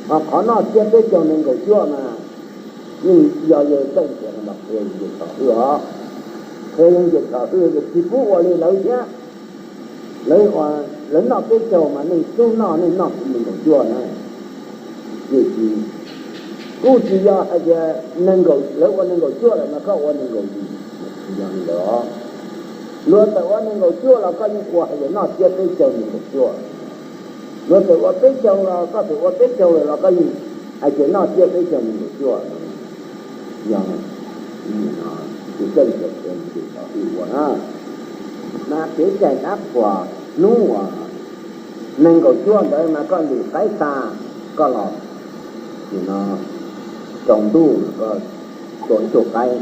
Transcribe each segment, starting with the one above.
Ho qhov noj tsiab peb caug nees nkaum cuaj mas yeej yog yawg Txawj Ntxhias los qhia yawg Nce Tshos Hwj os. Qhia yawg Nce Tshos Hwj es tsis pub ua li lawv thiab. Lawv, lawv noj peb caug mas nej xub noj, nej noj nees nkaum cuaj na. Tiam sis kuj tsis yog hais tias nees nkaum, lawv ua nees nkaum cuaj lawm mas koj ua nees nkaum yim, tsis yog li ntawd os. Luag txawm ua nees nkaum cuaj los koj yeej ua hais tias noj tsiab peb caug nees nkaum cuaj. Luag txawm ua peb caug los koj txawm ua peb caug lawm los koj yeej hais tias noj tsiab peb caug nees nkaum cuaj no. Yog tus Txawj Ntxhias Hwj ua na, mas kev cai dab qhuas hnub uas nees nkaum cuaj ntawd mas koj lwm qaib tag, koj los nim no tsaus ntuj koj tua ib tug qaib,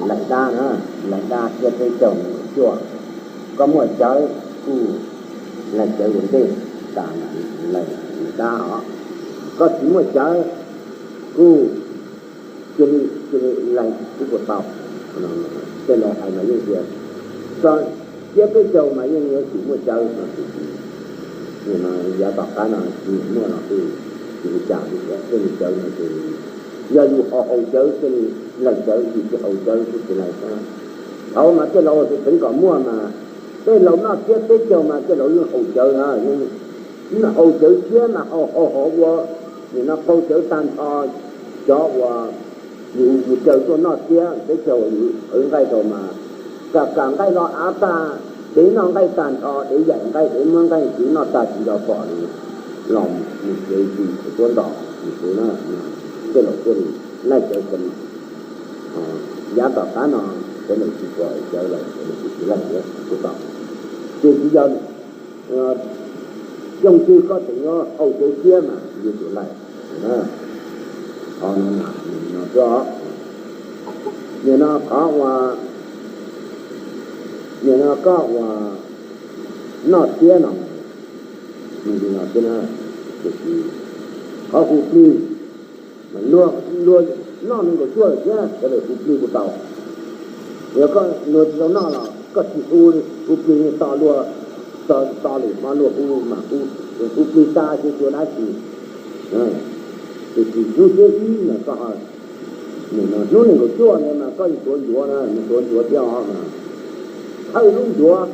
laim dab na, laim dab tsiab peb caug nees nkaum cuaj. Koj muaj cawv kuj laim cawv ua ntej tas, laim dab os. Koj tsis muaj cawv kuj cia li, cia li laim kuj puas tau. Tej laus hais mas yeej tias, koj tsiab peb caug mas yeej yuav tsum muaj cawv no. Nim no yav tom qab no tsis muaj los kuj tsis ua cas li thiab, thiaj li cawv no ces yog yus haus haus cawv thiaj li laim cawv, yus tsis haus cawv kuj tsis laim xwb. Thaud mas tej laus tseem kom muaj mas, tej laus noj tsiab peb caug mas tej laus yeej haus cawv na, yeej haus cawv tshiab mas haus haus haus ua, nim no qaug cawv tag nrho. Cov uas yus mus caw tuaj noj tsiab peb caug yus qhwv nqaij rau mas kam kam nqaij los av tag, dev noj nqaij tag nrho, dev yaim nqaij, dev muab nqaij txiv noj tag tsis nco pom li, los mus tsev tsis tuab nto mus tsev na. Tej laus thiaj li laij cawv ko li. Yav tom qab no sawv daws tsis pom cawv lawm, sawv daws tsis laij cawv kuj tau. Tiam sis yog xyoo twg koj tseem yuav haus cawv tshiab mas yuav tsum laij. Qhov no, nim no qhov uas, nim no koj uas noj tsiab no, nws li no thiab na, tiam sis qhov hu plig, luag, luag noj nees nkaum cuaj lawm thiab sawv daws hu plig kuj tau. Yog koj luag tsis tau noj los koj tsis hu, hu plig to luag, to, to lwm hmo luag hu mam hu, hu plig tas ces tsis ua dab tsi. Tiam sis hnub tsiab ib no koj, nim no hnub nees nkaum cuaj ntawd mas koj yuav tuav ncuav na, yuav tuav ncuav thiab os mas. Thawj lub ncuav,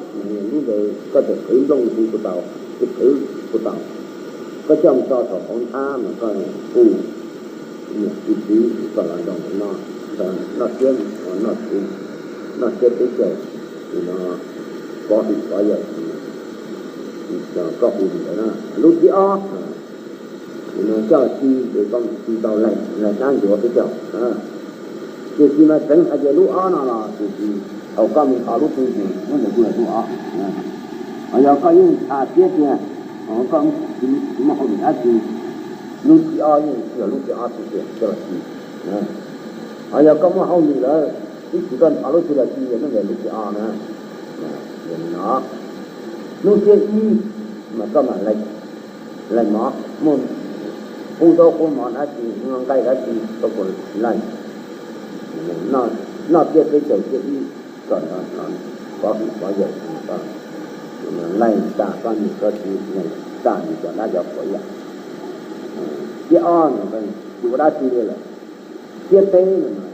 lub ntawd koj txawm qhwv nplooj hu kuj tau, tsis qhwv kuj tau. Koj coj mus tso saum hauv nthab mas koj hu niam hu txiv kom los nrog nkawd noj, noj tsiab, noj tsiab peb caug, no pov hwm pov yawm, koj hu li ntawd na. Lub thib ob, nim no coj ci ces koj ci tau laij dab ncuav peb caug. Tiam sis mas tseev hais tias lub ob no los tiam sis thaum koj mus nthos lub twg ces lub ntawd kuj yog lub ob. Ho yog koj yeej ntshav siab tiag, koj tsis muaj hauj lwm dab tsi, lub thib ob yeej yog lub thib ob xwb tiag coj los ci. Ho yog koj muaj hauj lwm lawm, ib chim koj nthos lub twg los ci, lub ntawd lub thib ob na. Yog li no, hnub tsiab ib mas koj mam laij mov, muaj qub zaub qub mov dab tsi, muaj nqaij dab tsi koj puas laij? Noj tsiab peb caug tsiab ib, kom pov hwm pov yawm, laij tas koj niam koj txiv, laij tas nws cov dab cov qhuas ib yam. Tsiab ob no tsis ua dab tsi li lawm. Tsiab peb no mas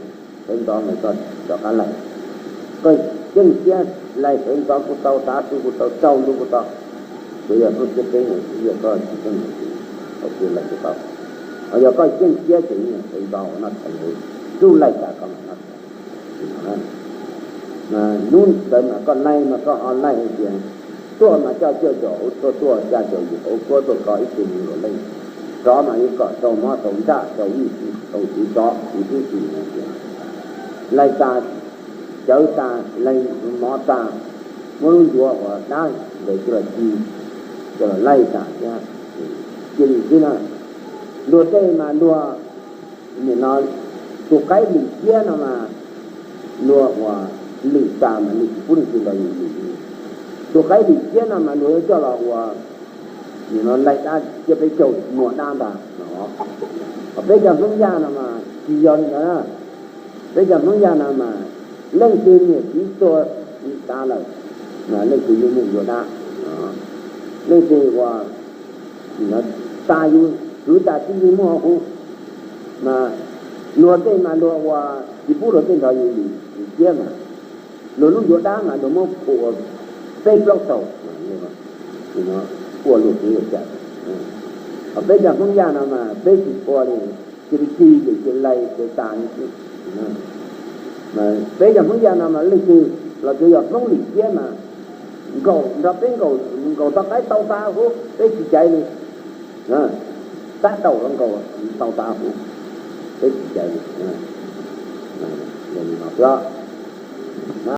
sawv ntxov mas koj rov qab laij. Koj yeej tsiab laij sawv ntxov kuj tau, tav su kuj tau, tsaus ntuj kuj tau. Tsuas yog hnub tsiab peb no yog koj tsis txeeb, thaum twg laij kuj tau. Ho yog koj yeej tsiab ces yeej sawv ntxov ua noj tshais, tsuj laij tas koj mam noj tshais. Hnub ntawd mas koj laij mas koj ho laij hais tias, tuaj mas coj cuaj caum hauv tshuab tuaj, xya caum yim hauv tshuab tuaj, koj ib tug mus luam leej. Rov mas yuav kom rau mov rau nraj rau vij rau txiv tsov txiv tub txiv no tias, laij tas, cawv tas, laij mov tas, muab lub ncuav uas dab ntawd coj los ci, coj los laij tas thiab. Cia li xwb na, luag tej mas luag, nim no tus qaib lwm tsiab no mas luag uas lwm tas mas luag tsis pub leej twg nrog yus lwm. Tus qaib lwm tsiab no mas luag yuav coj los ua, nim no laij dab tsiab peb caug muag dab ntag no. Ho peb cov Hmoob Yaj no mas tsis yog li ntawd na. Peb cov Hmoob Yaj no mas leej twg niam txiv tuag tas lawm, leej twg yuav muaj yuav dab, leej twg uas tas yus Kwv tas tij li muaj huv, mas luag tej mas luag ua tsis pub luag tej nrog yus lim ciab mas, luag lub ncuav dab mas luag muab phua ua peb plaub tau, pua luag kev ua cas. Ho peb cov Hmoob Yaj no mas peb tsis phua li, cia li ci ces cia li lais ces tas li xwb. Peb cov Hmoob Yaj no mas leej twg los tsuas yog Hmoob lim ciab mas nkaum nrog peb nkaum, nkaum tau qaib tau tas huv peb tsis caiv li. Tab tau los nkaum tau tas huv peb tsis caiv li.